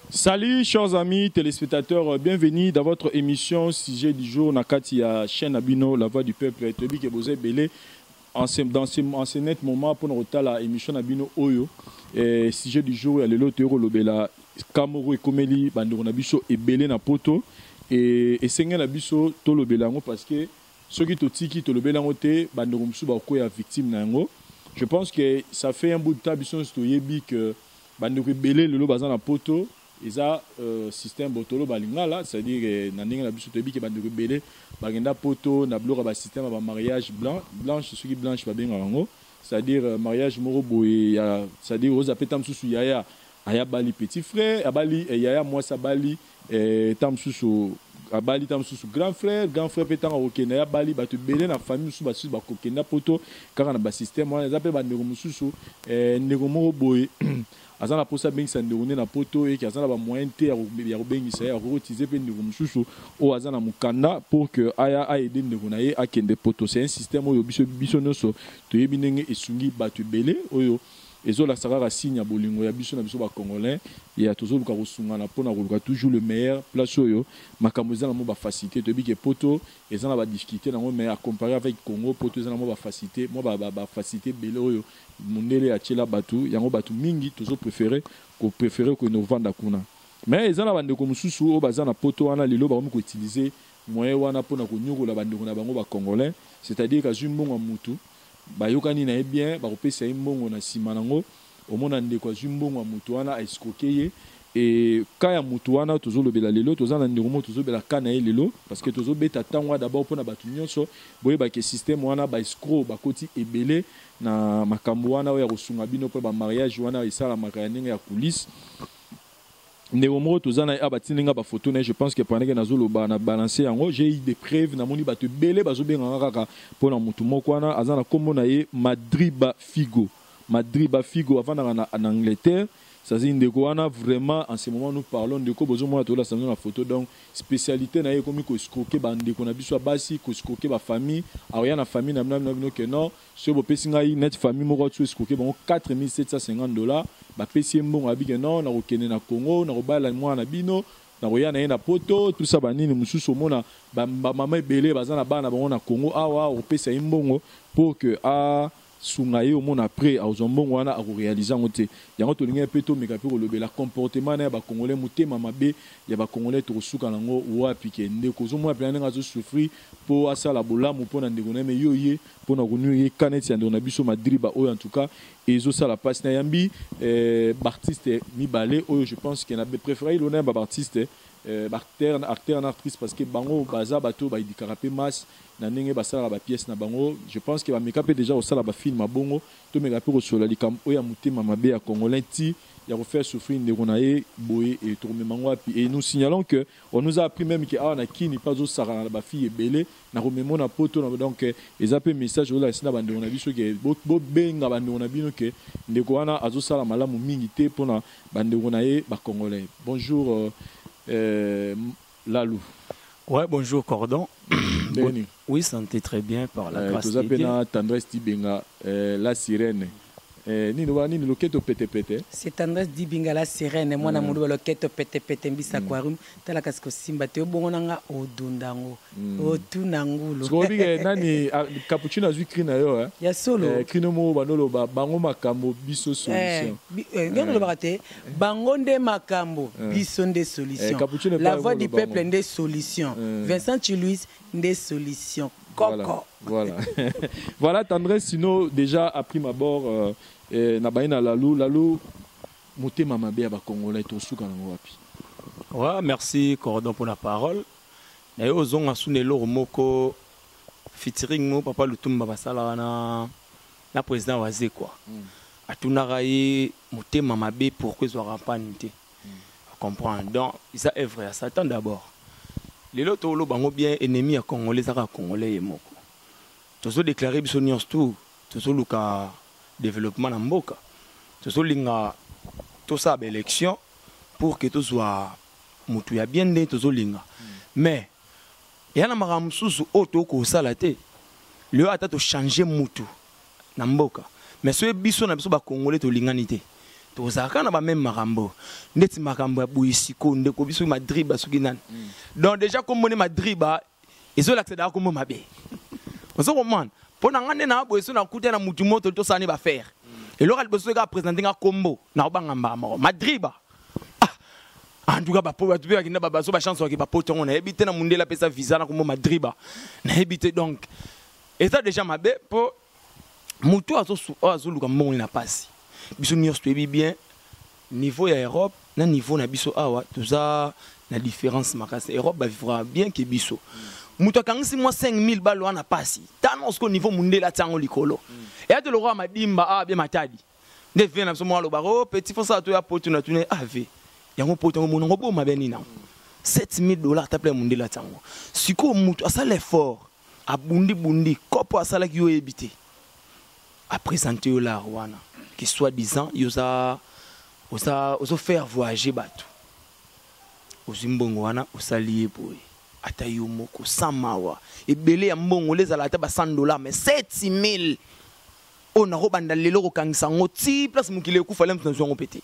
Salut chers amis téléspectateurs, bienvenue dans votre émission Sujet du jour na kati ya chaîne Abino la voix du peuple toyebi ke boza ebele en ce net moment pour kotala émission na bino oyo sujet du jour ya lelo. Toyei kolobela ka moko ekomeli bandeko na biso ebele na poto e esengeli na biso tolobela yango, parce que soki totiki tolobeli yango te, bandeko mosusu bakoya victime na yango. Je pense que ça fait un bout de temps biso nyonso toyebi que bandeko ebele lelo baza na poto eza système botolo balingala, c'est-à-dire na ndenge na biso toyebi ke bandeko ebele bakenda poto na biloko ya basystème ya bamariage blanc, blanche, soki blanche babengaka yango, c'est-à-dire mariage moko boye ya, c'est-à-dire oza mpe ta mosusu yaya aya bali petit frère, abali yaya mwasi, abali ta mosusu, abali ta mosusu grand frère, grand frère mpe ntango akokende ya bali bato ebele na famille mosusu, basusu bakokenda poto kaka na basystème wana. Eza mpe bandeko mosusu, ndeko moko boye aza na mposa abengisa ndeko nde na poto, eke aza na bamoyen te ya kobengisa ye, akoki koutiliser mpe ndeko mosusu oyo aza na mokanda pour que aya aide ndeko na ye akende poto. C'est un système oyo biso nyonso toyebi ndenge esungi bato ebele, oyo ezolakisa kaka signe ya bolingo ya biso na biso bacongolais, ya tozoluka kosungana mpona koluka toujours le meilleur place oyo makambo eza na mwa bafacilité. Toyebi ke poto eza na badifficulté nango, mais à comparer avec Congo, poto eza na mwa bafacilité, mwa bafacilité ebele oyo mondele atiela bato yango. Bato mingi tozopréféré kopréféré kokende kovanda kuna, mais eza na bandeko mosusu oyo baza na poto wana lelo bakomi koutiliser moyen wana mpona konyokola bandeko na bango bacongolais, c'est-à-dire kazwi mbongo ya mutu, bayokani na ye bien, bakopesa ye mbongo. Na nsima nango omona ndeko azwi mbongo ya motu wana, aescroquer ye. E ka ya motu wana tozolobela lelo, toza na ndeko moko tozobela ka na ye lelo, parce que tozobeta ntango wana d'abord mpona bato nyonso boyebake système wana, baescrocs bakoti ebele na makambo wana oyo ya kosunga bino mpo bamariage wana esalamaka ya ndenge ya coulisse. Ndeko moko toza na ye abatindi nga bafoto na ye. Je pense que pendant que nazoloba na balance yango, j'ai eu des preuves. Namoni bato ebele bazobenganga kaka mpona motu moko wana aza na nkombo na ye Madriba Figo. Madriba Figo avandaka na Angleterre. C'est-à-dire ndeko wana vraiment, en ce moment nous parlons, ndeko bozomona tolasa na photo, donc spécialité na ye ekomi koescroquer bandeko na biso ya basi, koescroquer bafamille. Aoya na famille na bino ke non, soki bopesi ngai net, famille moko atu escroquer bango 4750 $, bapesi ye mbongo, abi ke non, nakokende na Congo, nakobala mwana na bino, nakoya na ye na poto, tout ça banini mosusu. Omona bamama ebele baza na bana bango na Congo awa, okopesa ye mbongo pour que a sunga ye. Omona après azwa mbongo wana, akoréaliser yango te. Yango tolingi mpe tomeka mpe kolobela comportement na ya bacongolais, motema mabe ya bacongolais, tokosuka nango wapi? Ke ndeko ozomona mpena ndenge azosouffrir mpo asala bolamu mpo na ndeko na ye, me yo ye mpona konuire ye. Ka neti ya ndeko na biso Madriba oyo, en tout cas ezosala mpasi. Na yambi baartiste mibale oyo, je pense ke na préféré ilona yamba baartiste, baacteur, acteur na actrice, parce que bango baza bato baéduquaka mpe masse na ndenge basalaka bapièce na bango. Je pense ke bameka mpe déjà kosala bafilm ya bongo. Tomeka mpe kosola likambo oyo ya motema mabe ya congolais ti ya kofaire souffrir ndeko na ye boye, e tokomema yango wapi? Et nous signalons que on nous a appris même ke awa na Kini mpe azosakana na bafille ebele na komema na poto. Donc eza mpe message ozolakisi na bandeko na biso ke bobenga bandeko na bino ke ndeko wana azosala malamu mingi te mpona bandeko na ye bacongolais. Bonjour Lalou. Ouais, bonjour Cordon. Ndenge? Oui, santé très bien par la grâce toza de mpe Dieu. Na Tendresse Dibenga, la sirène, nini wana, nini, loketo petepete. C'est Tendresse Dibinga la sirène, mwana moluba, loketo petepete, mbisa aquarium, tala kasi kosimba te, obongo nanga odunda yango otuna ngulu. Sikoyo obike nani, Capuccino azwi cri na yo, eh? Ya solo. Cri no moko bandoloba bango makambo, biso solution. Ndenge olobaka te, bango nde makambo, biso nde solution. Capuccino La epai voix du yango peuple nde solution, Vincent Chiluis nde solution koko. Voilà, Tendresse. Sinon déjà à prime abord, na baye na Lalou. Lalou, motema mabe ya bacongolais, tosuka nango wapi? Ouais, merci Cordon pour la parole. Na yo ozonga suna eloko moko featuring mo papa Lutumba basala wana na président Wazekwa. Atunaka ye motema mabe pourquoi ezwaka mpani te. Comprendre. Donc, eza œuvre ya Satan d'abord. Lelo toloba bango bien, ennemi ya congolais ezaka congolais ye moko. Tozodéclare biso nyonso tu tozoluka développement na mboka, tozolinga tosala baélection pour que tozwa motu ya bien nde tozolinga, mais eya na makambo mosusu oyo tokosala te. Lelo ata tochange mutu na mboka, mais soki biso na biso bacongolais tolingani te, Tozalaka na bameme makambo ndeti makambo ya boye. Sikoyo ndeko biso Madriba, soki nani, donc déjà kombo nde Madriba ezolakisa daka kombo mabe. Ozo komona, mpo na nga nde na boye, so nakuta na mutu moto, tosala ne baaffaire, eloko ya liboso eka présente nga kombo na kobanga mbala moko Madriba. Ah, en tout cas bapo bato mpe bakenda bazo bachance bake bapoto yango, nayebi te na mundele apesa visa na kombo Madriba, nayebi te. Donc eza déjà mabe mpo motu oyo azoluka mbongo na pasi. Biso nyonso toyebi bien niveau ya Europe na niveau na biso awa, toza na différence makasi. Europe bavivra bien ke biso. Moto akangisi mwa 5000 balo wana pasi tano, siko niveau mundele atia yango likolo, eya te lokola Madimba awa bie Matadi nde vie na biso. Moko alobaka: "O petit, fosala toya poto." Na tune ave yango poto yango monango boma be nini yango 7000 $, ta ya mundele atia yango. Sikoyo moto asala effort, abundi-bundi kopo asalaki, yo oyebi te, aprésente yo lar wana ke soi-disant yo oza oza ozofaire voyager bato, ozwi mbongo wana, osali ye boye. Ata yo moko sans mawa, ebele ya mbongo ezala ata ba 100 $, mais 7000 oyo nakobanda lelo kokangisa yango ti place mokili ekufa, le moto nazwi yango mpe te.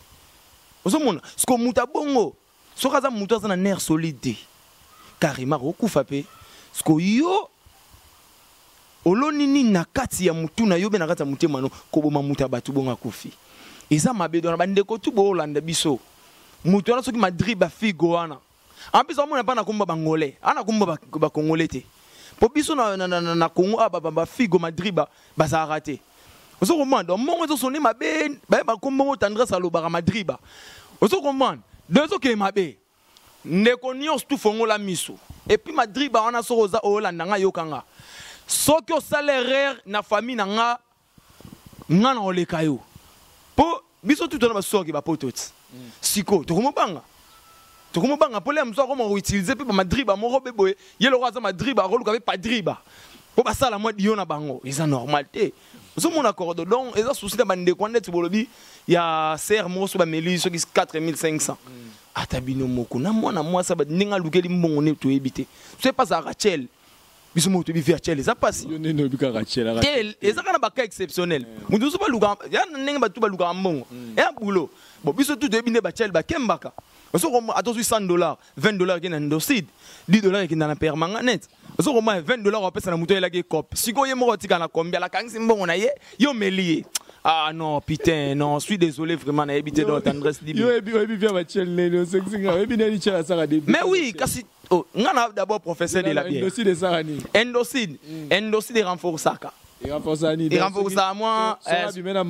Ozomona siko moto abongo, soki aza moto aza na nerf solide te, carrément akokufa mpe. Siko yo oloni nini na kati ya mutu na yo mpe na kati ya motema no koboma moto ya bato bongo akufi, eza mabe. Dona bandeko tu boolanda biso, moto wana soki Madrid bafigo wana, en plus omona mpa na komba bangolais, ana komba bacongolais te, mpo biso na Congo awa bafigo Madrid bazalaka te. Ozo comprendre? Donc mbongo ezosone mabe, bayeba kombongo. Tendresse alobaka Madrid ba, ozo comprendre? Donc ezokende mabe. Ndeko nyonso tu, fongola miso. Et puis Madrid ba wana, soki oza olanda nga, yokanga, soki osala erreur na famille na nga, nga na oleka yo, mpo biso tu tona basuki bapoto ti sikoyo tokomobanga, tokomobanga mpo lea mosu akoma koutiliser mpe bamadriba moko mpe boye. Ye loko aza Madriba, akoluka mpe padriba mpo basala mwa dio na bango, eza normal te. Ozomona cordo? Donc eza souci na bandeko wana neti bolobi ya ser moko so bameli soki 4500, ata bino moko na mwana mwasi ndenge alukeli mbongo nde toyebi te. So epasaka Rachel, biso moko toyebi vie Rachel, eza pasi. Yo ndenge oyebi kaka Rachel? Te, eza kaka na bacas exceptionnel. Moto mosusu balukaka ya ndenge bato balukaka mbongo ya boulot. Bon, biso tu toyebi nde bachel bakembaka. Ozo ata ozwi 100 $, 20 $ ekende na Indocide, 10 $ ekenda na permanganate. Ozo komona 20 $ apesa na moto ayelaki ekope, sikoyo ye moko atika na kombi, alakangisi mbongo na ye, yo omeli ye. Ah non, putain, non, je suis désolé vraiment, nayebi te. Donc Tendresse Libi. Yo oyebi via bachel nini? Osekisinga, oyebi nini chel asaka de? Mais oui, kasi oh, nga na d'abord professeur de la bière. Indocide esaka nini? Indocide, Indocide renforçaka. Erenforça nini? Erenforçaka mwa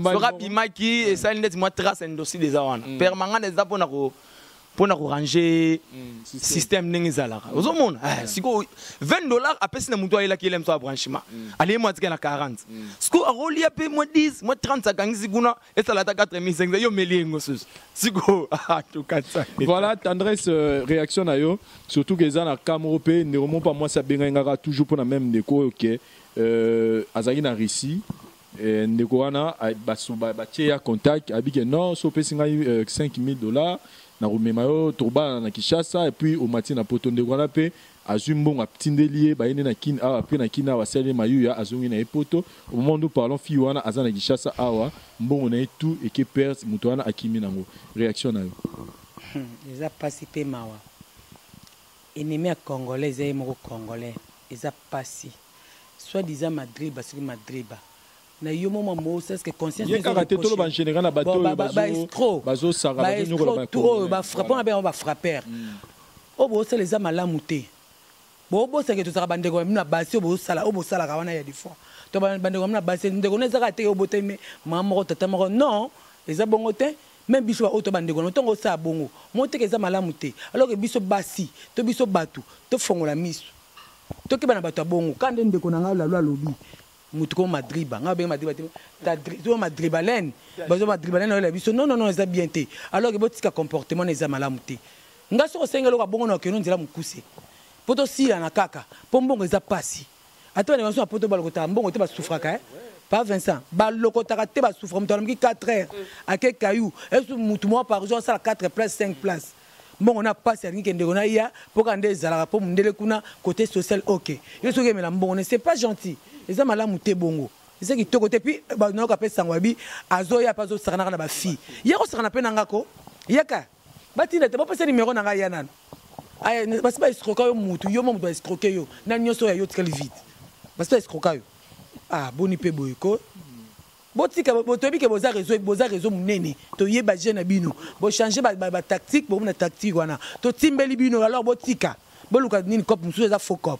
soki abimaki, esali ndeti mwa trace. Indocide eza wana, permangane eza mpona koranger système ndenge ezalaka. Ozomona sikoyo 20 $ apesi na motu ayelaki ele moto ya branchement, alie mwa atika na 40, sikoyo akolia mpe mwa 10, mwa 30, akangisi kuna, esala ata 4500, yo meli yengo susu sikoyo tokatisa. Voilà, Tendresse, réaction na yo, surtout que eza na cas moko mpe ndeko moko mpa mwasi abengai ngaka toujours mpona même ndeko oyo ke azalaki na Russie. Ndeko wana batie ya contact, abi ke non, so opesi ngai 5000 $, nakomema yo, tokobalana na Kinshasa et puis omati na poto. Ndeko wana mpe azwi mbongo, atindeli ye, bayende na Kini awa. Mpe na Kini awa asali ye mayuya, azongi na ye poto. Au moment où nous parlons, fille wana aza na Kinshasa awa, mbongo na ye tout eke perte, moto wana akimi nango. Réaction na yo? Eza mpasi mpe mawa. Ennemi ya Congolais eza ye moko Congolais. Eza mpasi, soit disant Madriba, soki Madriba na yo mo mamo, est-ce que conscience Ye kaka te, toloba en général na bato oyo bazosaka, bazonyokola. Oyo bafrappe wana, bengo bafrappeur oyo bosala eza malamu te. Bobosaka tozalaka bandeko na bino na basi. Oyo bosala, oyo bosalaka wana ya des fois to bandeko na bino na basi, ndeko no ezaka te, obotami mama moko, tata moko, non, eza bongo te. Même biso baoyo to bandeko na ntongo osala bongo mo teke, eza malamu te. Alors que biso basi to biso bato tofongola miso, tokeba na bato ya bongo. Ka nde ndeko na ngai lalo alobi mutu ko Madriba, ngai bengi Madriba te, to Madriba lene, bazo Madriba lene oyela biso. Non, non, non, eza bien te. Alors que botika comportement na eza malamu te. Ngai soki osengi eloko ya bongo na okende nzela mokuse mpo tosilana kaka, mpo mbongo eza pasi. Ata bandeko nyonso na poto balokotaka mbongo te, basufraka. Pa Vincent, balokotaka te, basufra. Moto alamuki 4 heures, ake kayu esu mutu moko par jour asala 4 place, 5 place, mbongo na pasi. Alingi ke ndeko na ya mpo kaka nde ezalaka mpo mondele kuna côté social. Ok, yo soki emela mbongo ne, c'est pas gentil, eza malamu te bongo. Eza kitoko te. Puis nayoka mpe sango yabi azoya mpe azosakanaka na bafille. Ye kosakana mpe na nga ko yaka batinda te, bopesa numéro na ngai ya nano. Basi baescroka yo mutu, yo mo mutu baescroke yo na nyonso ya yo tikali vide. Basi baescroka yo. Ah, boni mpe boye ko. Botika, toyebi ke boza réseau, boza réseau monene, toyeba jeune na bino. Bochange batactique, bomona tactique wana totimbeli bino. Alors botika, boluka nini, cope mosusu eza faux cope.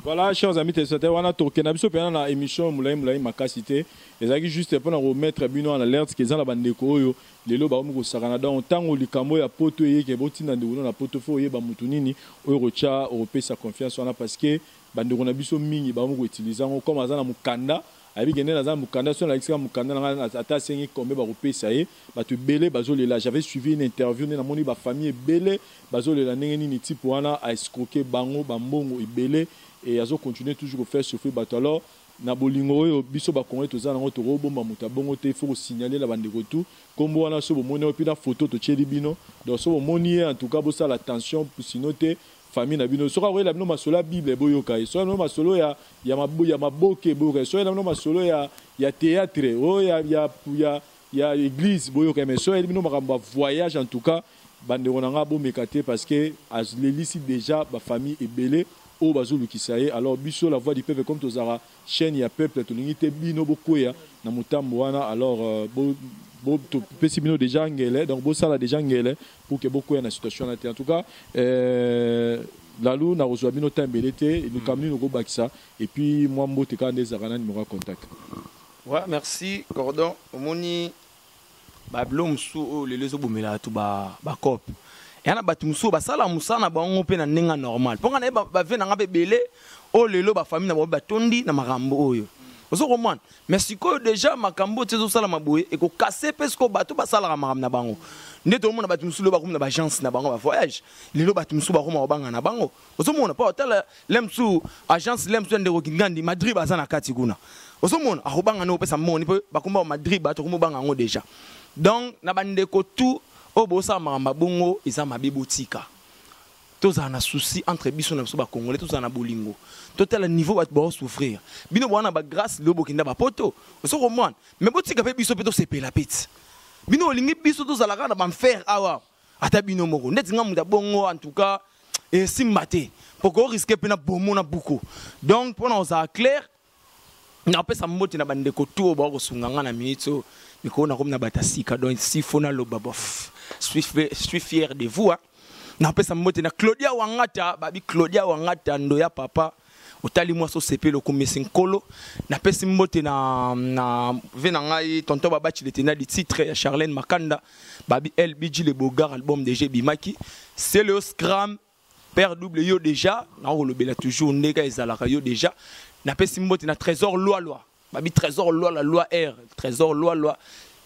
Voilà, chers amis téléspectateurs, wana tokenda biso mpena na émission molai molai makasi te. Ezalaki juste mpona komettre bino en alerte ke eza na bandeko oyo lelo bakomi kosakana. Donc ntango likambo ya poto eyeke, botinda ndeko na poto, fo oyeba motu nini oyo kotya, okopesa confiance wana, parce que bandeko na biso mingi bakomi koutiliser yango. Comme aza na mokanda, ayebi ke nde naza na mokanda, so nalakisaka mokanda na ngai, ata asengi combien, bakopesa ye. Bato ebele bazolela. J'avais suivi une interview nde namoni bafamille ebele bazolela ndenge nini type wana aescroke bango bambongo ebele et azocontinue toujours kofaire souffrir bato. Alors na bolingo oyo biso bakongoli toza nango, tokobomba moto abongo te. Il faut kosignaler na bandeko tu nkombo wana. So bomoni oyo mpe na photo totieli bino, donc so bomoni ye, en tout cas bosala attention, sinon te famille na bino. Soki akoyela bino masolo ya Bible, boyoka ye. Soki bino masolo ya maboke, boyoka ye. Soki bino masolo ya théâtre oyo ya église, boyoka ye. Mais soki ayeli bino makambo ya voyage, en tout cas bandeko na nga, bomeka te, parce que alelisi déjà bafamille ebele oyo bazolukisa ye. Alors biso La Voix du Peuple, comme tozalaka chaîne ya peuple, tolingi te bino bokweya na motambo wana. Alors topesi bino déjà ngele, donc bosala déjà ngele pour que bokweya na situation wana te. En tout cas, lalu nakozwa bino temps ebele te. Likambo nini okobakisa? Et puis mwa mbote kaka nde ezalaka na numéro ya contact. Ouais, merci Cordon. Omoni babilo mosusu oyo lelo ezobomela bato bacope, eya na bato mosusu basala mosala na bango mpe na ndenge normal, mpo nga nayeba bave na nga mpe ebele oyo lelo bafamille na bango batondi na makambo oyo ozo komwana. Mais sikoyo déjà makambo ti ezosalama boye, ekokase mpe sikoyo bato basalaka makambo na bango. Nde tomona bato mosusu lelo bakomi na baagence na bango bavoyage. Lelo bato mosusu bakoma kobanga na bango. Ozomona mpo otala le mosusu agence, le mosusu ya ndeko Kingandi Madrid baza na kati kuna, ozomona akobanga na opesa moni mpo bakomba ba Madrid, bato komobanga yango déjà. Donc na bandeko tu oyo bosala makambo ya bongo, eza mabe, botika. Tozala na souci entre biso na biso bacongolais, tozala na bolingo, totala niveau bato baosouffrir. Bino bwana bagrâce lelo bokenda bapoto, ozo komwana, mais botika mpe biso mpe tosepela mpe ti bino olingi biso tozala kaka na banfer awa. Ata bino moko ndeti nga moto ya bongo, en tout cas esimba te, poko orisque mpe na bomo na buku. Donc mpona kozala clair, napesa mbote na bandeko tu oyo bakosunga nga na minute oyo. Mikolo nakomi na bato ya sika, donc s'il faut naloba, bof, suis fier de vous, hein. Napesa mbote na Claudia Wangata, babi Claudia Wangata ndo ya papa otali mwasi osepeli okomisi nkolo. Napesi mbote na ve na ngai tonton Babaci, le tenant du titre ya Charlène Makanda, babi LBG le Bogar, album déjà ebimaki. C'est le Scram père double yo déjà nakolobela toujours ndenge ezalaka yo déjà. Napesi mbote na Trésor Lwalwa, babi Trésor Lwalwa, loi R, Trésor Lwalwa,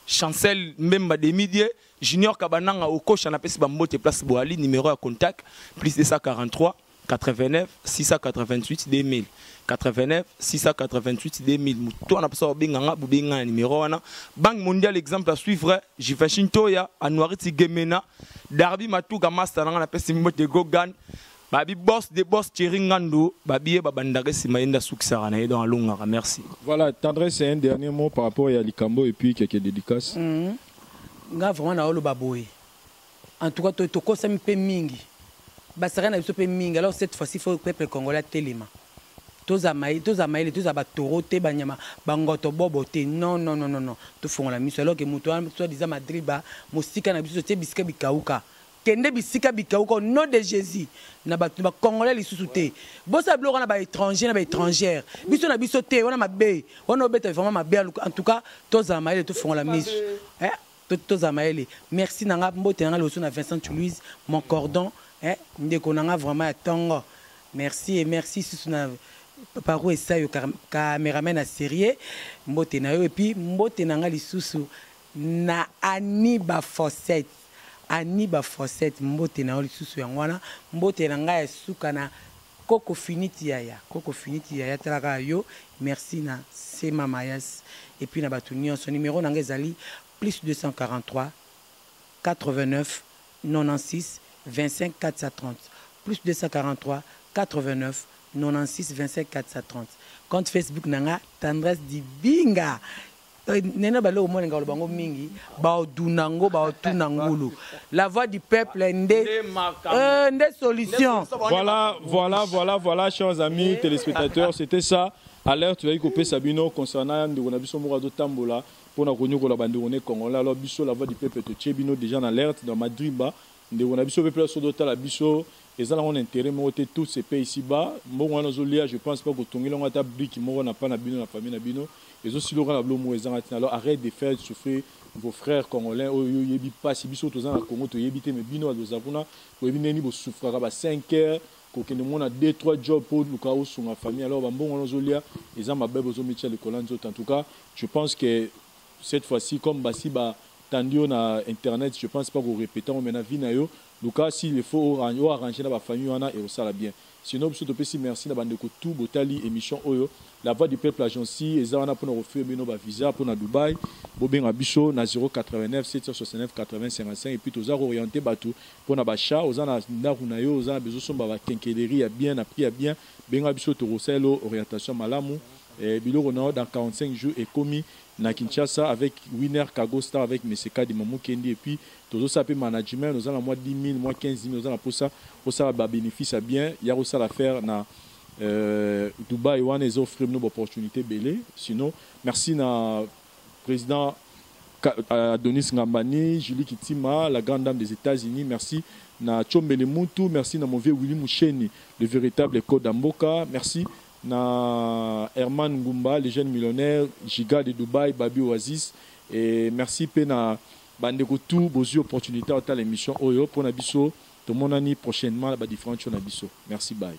Chancel Mbemba Demidie, Junior Kabananga Okosha. Napesi bambote place boali. Numéro ya contact: plus 243 89 688 2000, 89 688 2000. Moto wana mposa babenganga, bobenga na numéro wana. Banque mondiale, exemple à suivre, Jivachin Toya, Anuariti Gemena, Darby Matuka, master nanga. Napesi mbote Gogan, babi boss de boss, Thierry Ngando, babi ye babandaka nsima ye nde asukisaka na ye, donc alongaka. Merci. Voilà, Tendresse, c'est un dernier mot par rapport à likambo et puis quelques dédicaces. Nga vraiment naoloba boye, en tout cas tokosami mpe mingi, basaka na biso mpe mingi. Alors cette fois-ci, faut peuple congolais atelema, tozala mayele, tozala batoro te, banyama bangoto bobo te. Non, non, non, non, non, tofongola miso. Alors ke moto wana soit disant Madrid ba mosika na biso, totie bisika bikauka, kende bisika bikauka au nom de Jésus. Na bato bacongolais lisusu te, bosala biloko wana baétranger na baétrangère, biso na biso te. Wana mabe wana obeta vraiment mabe. En tout cas tozala mayele, tofongola miso. Tozala mayele. Merci na nga, mbote na nga liboso na Vincent Louise, mon cordon, ndeko na nga vraiment ya ntongo. Merci et merci susu na Paro Esayo, caméraman na série, mbote na yo. Et puis mbote na nga lisusu na Ani Bafosette, Ani Bafosette, mbote na yo lisusu. Yango wana mbote na ngai ya suka na Koko Finiti Yaya, Koko Finiti Yaya, talaka yo. Merci na Sema Mayas et puis na bato nyonso. Numéro na ngai ezali plus 243 89 96 25 430, plus 243 89. 96 25 430. Compte Facebook na nga, Tendresse Dibinga. Nene baloko omonenga koloba yango mingi, baoduna yango, baotuna ngulu. La Voix du Peuple nde nde solution. Voilà, voilà, chers amis téléspectateurs, c'était ça. Alerte toyaki kopesa bino concernant ndeko na biso moko azotambola mpona konyokola bandeko ne congolais. Alors biso, La Voix du Peuple, totie bino déjà na alerte dans Madriba. Ndeko na biso mpe place tozotala biso, eza nango na intérêt moko te. Tout se paye ici bas. Mbongo wana ozolia, je pense pas kotongeli yango ata brique moko na pa na bino, na famille na bino. Ezosili oka na bilo moko ezanga ntina. Alors arrête de faire souffrir vos frères congolais. Oyo oyebi mpasi, biso toza na Congo toyebi te, mais bino bato kuna boyebi ndenge nini bosouffraka ba 5 heures kokende mona 2 3 job mpo luka osunga famille. Alors bambongo wana ozolia eza mabe, bozomitia likolo ya nzoto. En tout cas, je pense que cette fois-ci, comme basi batandi yo na internet, je pense pas korépéter ngo, mais na vie na yo, luka s'il faut oarrange na bafamille wana, ekosala bien. Sinon biso topesi merci na bandeko tout botali émission oyo. La Voix du Peuple Agence eza wana mpona kofaire bino bavisa mpona Dubai. Bobenga biso na 089 769 80 55. Et puis toza kooriente bato mpona bacha. Oza na ndako na yo, oza na bezosomba baquincaillerie ya bien na prix ya bien, benga biso, tokosalela orientation malamu. Biloko na yo dans 45 jours ekomi na Kinshasa avec Winner Cargo Star, avec Meseka Dimamu Kendi. Et puis tozosala mpe management. Oza na mwa 10 000, mwa 15 000, oza na mposa osala babénéfice ya bien ya kosala affaire na Dubai wana, eza offrir bino baopportunité ebele. Sinon merci na président Adonis Ngambani, Julie Kitima, la grande dame des États-Unis. Merci na Chombele Muntu, merci na mon vieux Willy Moucheni, le véritable code Mboka. Merci na Herman Ngumba, le jeune millionnaire, Giga de Dubaï, Babi Oasis. Et merci pe na bandeko tout bozwi opportunité à l'émission oyo pour na biso. Tomonani prochainement ba différentes choses na biso. Merci, bye.